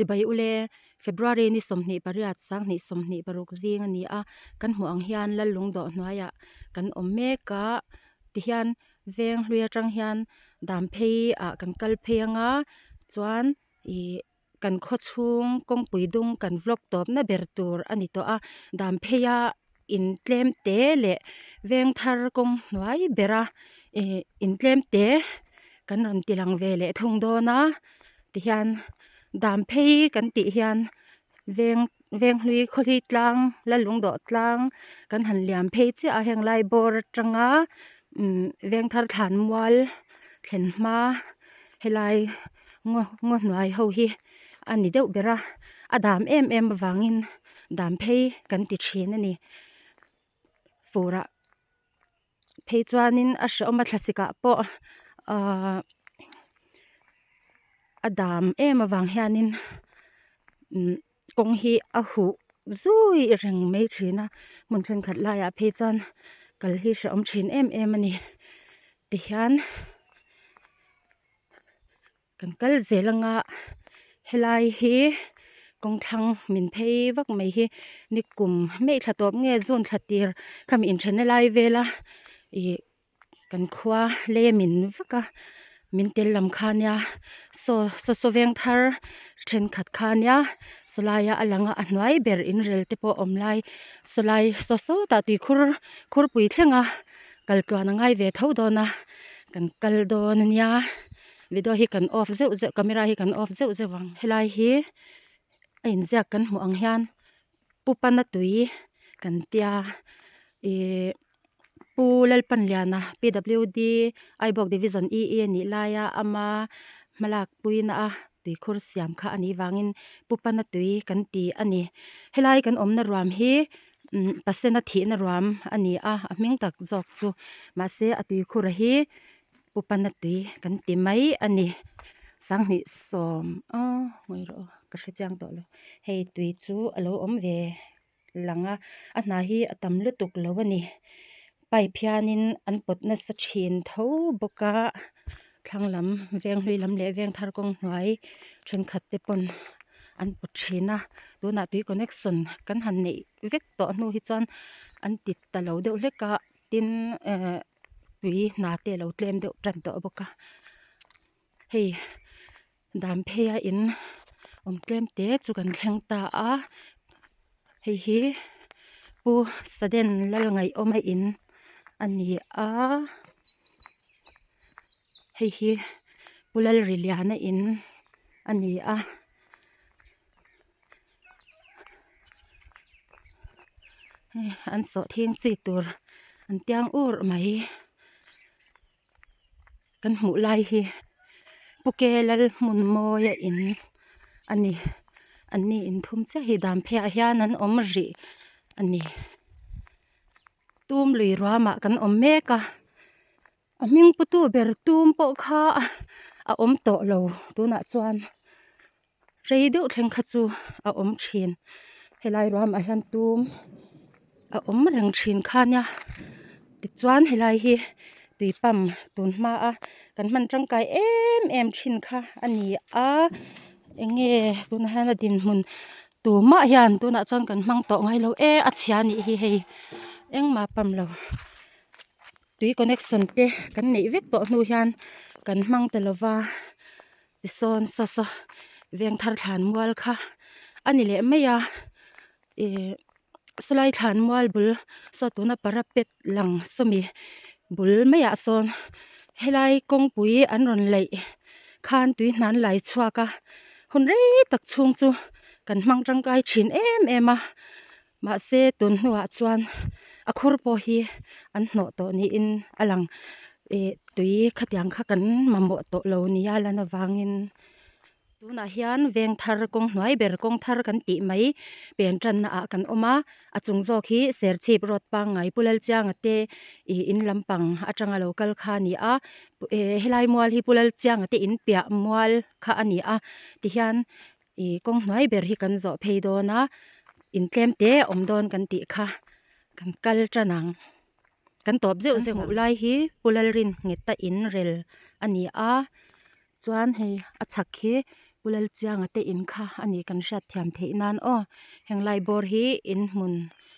Chibai ule, February ni 28 2026 zing a ni a, kan hmuh ang hian Lal Lungdawh hnuaiah kan awm mek a, tihian veng hlui atang hian dam phei ah kan kal phei anga chuan ih kan khaw chhung kawngpui dung kan vlog tawp na ber tur a ni tawh a, dam phei a in tlem te leh veng thar kawng hnuai bera ih in tlem te kan rawn ti lang ve leh thung dawn a tihian dam phei kan tih hian veng veng hlui khawhlui tlang Lalungdawh tlang kan han liam phei chiah a heng lai bawr atanga umm veng thar thlan mual thlen hma helai ngaw ngaw hnuai ho hi a ni deuh ber a a dam em em avangin dam phei kan ti thin a ni furah phei chuanin a hrehawm a thlasik ah pawh ahh a dam em avang hianin umm kawng hi a huh zui reng mai thin a hmun thenkhat laiah phei chuan kal hi hrehawm thin em em a ni tihian. Kan kal zel anga helai hi kawngthlang min phei vak mai hi nikum hmeh thla tawp nge zun thla tir khami inthenna lai vela ih kan khua lei a min vak a min tel lam kha nia saw saw saw veng thar thenkhat kha nia saw laia a lang a a hnuai ber inrel te pawh awm lai saw lai saw sawtah tuikhur khurpui thlenga kal tluan a ngai ve tho dawn a kan kal dawn a nia. Video hi kan off zeuh zeuh camera hi kan off zeuh zeuh ang helai hi a inziak kan hmuh ang hian pu pana tui kan tia ihh pu Lalpanliana PWD Aibawk division E E anih laia ama hmalak puina a tuikhur siam kha anih vangin pu pana tui kan ti a ni helai kan awmna ruam hi umm pasena thihna ruam a ni a a hming tak zawk chu mahse a tuikhur hi. Pu pana tui kan ti mai a ni 2010 aw ngawi rawh aw ka hre chiang tawh lo hei tui chu a lo awm ve lang a a hna hi a tam lutuk lo a ni pipe hianin an pawt nasa thin tho bawk a thlang lam veng hlui lam leh veng thar kawng hnuai thenkhat te pawn an pawt thin a tunah tui connection kan han neih vek tawh hnu hi chuan an ti ta lo deuh hlek a tin eh. Tui hna te alo tlem deuh tan tawh bawk a hei dam phei a in awm tlem te chu kan thleng ta a hei hi pu sudden lalngaihawma in a ni a hei hi pu lalriliana in a ni a. An sawhthing chi tur an tiang ur mai kan hmuh lai hi pu ke lal hmun mawi a in a ni an ni in thum chiah hi dan pheiah hian an awm rih a ni tum lui ruamah kan awm mek a. A hming putu ber tum pawh kha a awm tawh lo tunah chuan rei deuh thleng kha chu a awm thin helai ruamah hian tum a awm reng thin kha nia tichuan helai hi tui pump tun hma a kan hman tangkai em em thin kha a ni a eng nge tunah hian a dinhmun tumah hian tunah chuan kan hmang tawh ngai lo e a chhia a nih hi hei engmah pump lo. Tui connection te kan neih vek tawh hnu hian kan hmang ta lova tisawn saw saw veng thar thlan mual kha a ni leh mai a ih sawlai thlan mual bul saw tuna parapet lang sawmi bul maiah sawn helai kawngpui an rawn laih khan tui hna an lai chhuak a hun rei tak chhung chu kan hmang tangkai thin em em a. Mahse tun hnuah chuan a khur pawh hi an hnawh tawh niin a lang ih tui khatiang kha kan mamawh tawh lo nia lan avangin tunah hian veng thar kawng hnuai ber kawng thar kan tih mai pen tanna ah kan awm a a chung zawk hi serchhip road pangngai pu Lalchianga te ih in lampang atanga lo kal kha a ni a eh helai mual hi pu Lalchianga te in piah mual kha a ni a tihian. Ih kawng hnuai ber hi kan zawh phei dawn a in tlem te a awm dawn kan tih kha kan kal tan ang kan tawp zeuh zeuh hmuh lai hi pu Lalrin ngheta in rel a ni a chuan hei a chhak hi. Pu Lalchianga te in kha a ni kan hriat thiam theih nan aw heng lai bawr hi in hmun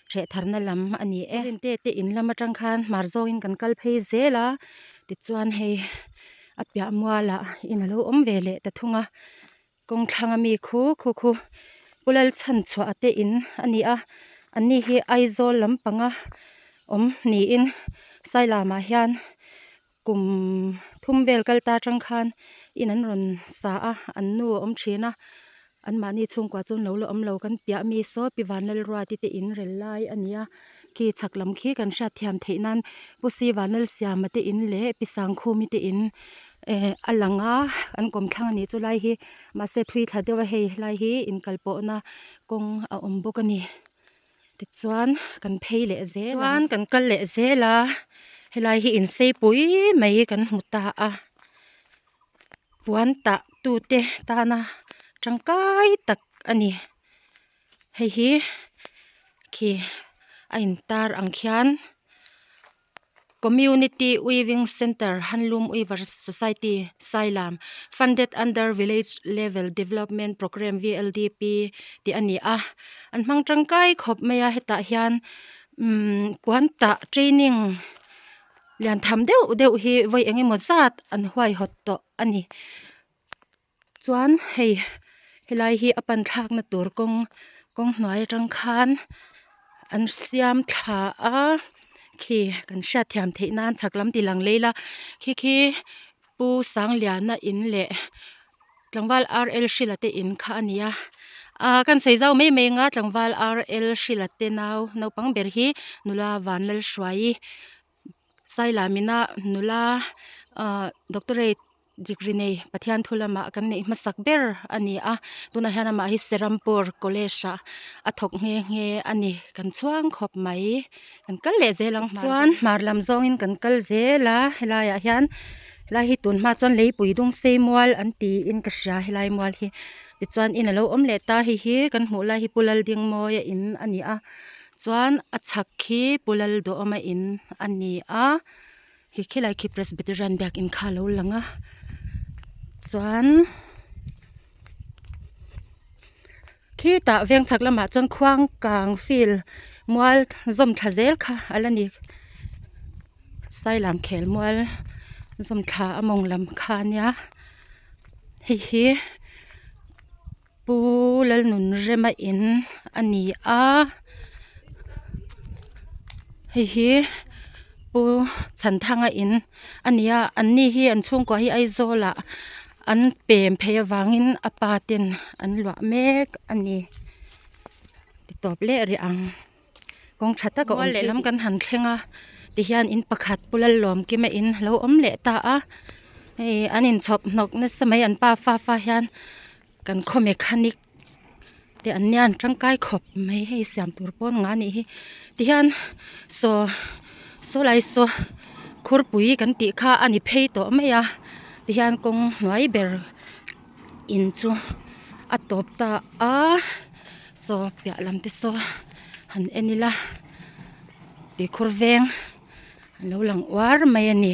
hreh thar na lam a ni e te te in lam atang khan hmar zawngin kan kal phei zel a tichuan hei a piah mualah in alo awm ve leh ta thung a kawng thlang ami khu khu khu Pu Lalchhanchhuah te in a ni a an ni hi Aizawl lampanga awm niin Sailamah hian. Kum thum vel kal ta atang khan in an rawn sa a, an nu a awm thin a, anmahni chhungkua chu an lo la awm lo kan piah mi saw pi Vanlalruati te in rel lai a ni a, khi chhak lam khi kan hriat thiam theih nan Pu Si Vanlalsiama te in leh Pi Sangkhumi te in eh a lang a, an kawmthlang a nih chu lai hi mahse thui thla deuh a hei lai hi inkalpawhna kawng a awm bawk a ni. Tichuan kan phei leh zel ang. Chuan kan kal leh zel a, helai hi insei pui mai kan hmu ta a, puan tah tute tana tangkai tak a ni. Hei hi khi a intar ang khian. Community Weaving Centre, Handloom Weavers Society, Sailam, funded under Village Level Development Programme, VLDP, tih a ni a. An hmang tangkai khawp mai a, hetah hian umm puan tah training lian tham deuh deuh hi vawi eng emaw zat an huaihawt tawh a ni. Chuan hei helai hi a pan thlakna tur kawng kawng hnuai atang khan an siam thla a khi kan hriat thiam theih nan chhak lam ti lang lei la khi khi pu Sangliana in leh tlangval R L Hrila te in kha a ni a ah kan sawi zau mai mai anga tlangval R L Hrila te nau naupang ber hi nula Vanlalhruaii Sailamina nula ah doctorate degree nei Pathian thu lamah kan neih hmasak ber a ni a tunah hian amah hi Serampore college ah a thawk nghe nghe a ni kan chhuang khawp mai kan kal leh zel ang chuan hmar lam zawngin kan kal zel a helaiah hian helai hi tun hma chuan leipui dung sei mual an tiin ka hria helai mual hi tichuan in alo awm leh ta hei hi kan hmuh lai hi Pu Laldingmawia in a ni a. Chuan a chhak khi Pu Lalduhawma in a ni a, khi khilai khi Presbyterian biakin kha a lo lang a, chuan khitah veng chhak lamah chuan khuang kang field mual zawm thla zel kha a la ni, Sailam khel mual zawm thla a mawng lam kha a nia, hei hi. Pu Lalnunrema in a ni a hei hi Pu Chhanthanga in a ni a an ni hi an chhungkua hi Aizawl ah an pem phei avangin a pa ten an luah mek a ni ti tawp leh rih ang. Kawng tha tak a awm lehlam kan han thleng a tihian in pakhat Pu Lallawmkima in a lo awm leh ta a hei an inchhawp hnawk nasa mai an pa fa fa hian kan khaw mechanic te an nia an tangkai khawp mai hei siam tur pawn nga anih hi tihian saw saw lai saw khurpui kan tih kha a ni phei tawh mai a tihian kawng hnuai ber in chu a tawp ta a saw piah lam te saw han en ila tuikhur veng a lo lang uar mai a ni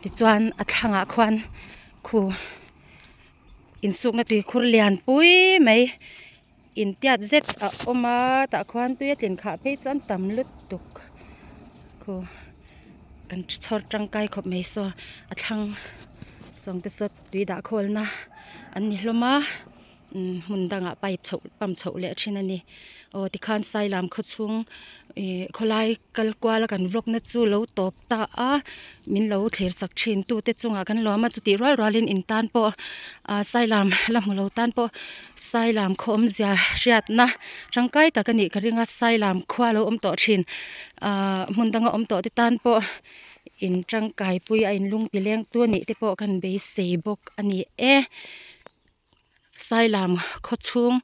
tichuan a thlangah khuan khu insukna tuikhur lian pui mai intiat zet a awm a tah khuan tui a tlin khah phei chuan tam lutuk khu kan chhawr tangkai khawp mai saw a thlang sawng te saw tui dah khawlna an ni hlawm a umm hmun dangah pipe chhoh pump chhoh leh thin a ni aw tikhan Sailam khaw chhung ih khawlai kal kual a kan vlog na chu lo tawp ta a min lo thlir sak thin tu te chungah kan lawm a chutih rual rual in in tan pawh ah Sailam la hmu lo tan pawh Sailam khaw awmzia hriatna tangkai tak a nih ka ring a Sailam khua lo awm tawh thin ah hmun danga awm tawh te tan pawh in tangkai pui a in lung ti leng tu a nih te pawh kan beisei bawk a ni e. Sailam khaw chhung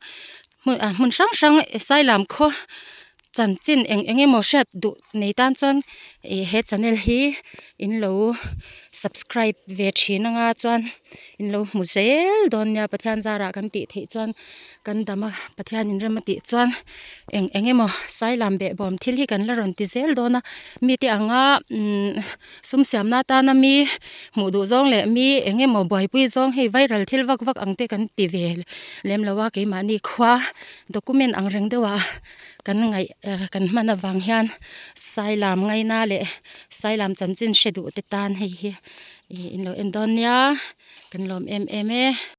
hmun ah hmun hrang hrang Sailam khaw chanchin eng eng emaw hriat duh nei tan chuan Ih he channel hi in lo subscribe ve thin anga chuan in lo hmu zel dawn nia Pathian zarah kan tih theih chuan kan dam a Pathian in rem a tih chuan eng eng emaw sailam behbawm thil hi kan la rawn ti zel dawn a mite anga umm sum siamna atana mi hmuh duh zawng leh mi eng emaw buaipui zawng hei viral thil vak vak ang te kan ti ve lem lo a keimahni khua document ang reng deuh ah kan ngaih kan hman avang hian sailam ngaina leh sailam chanchin hre duh te tan hei hi ih in lo en dawn nia kan lawm em em e.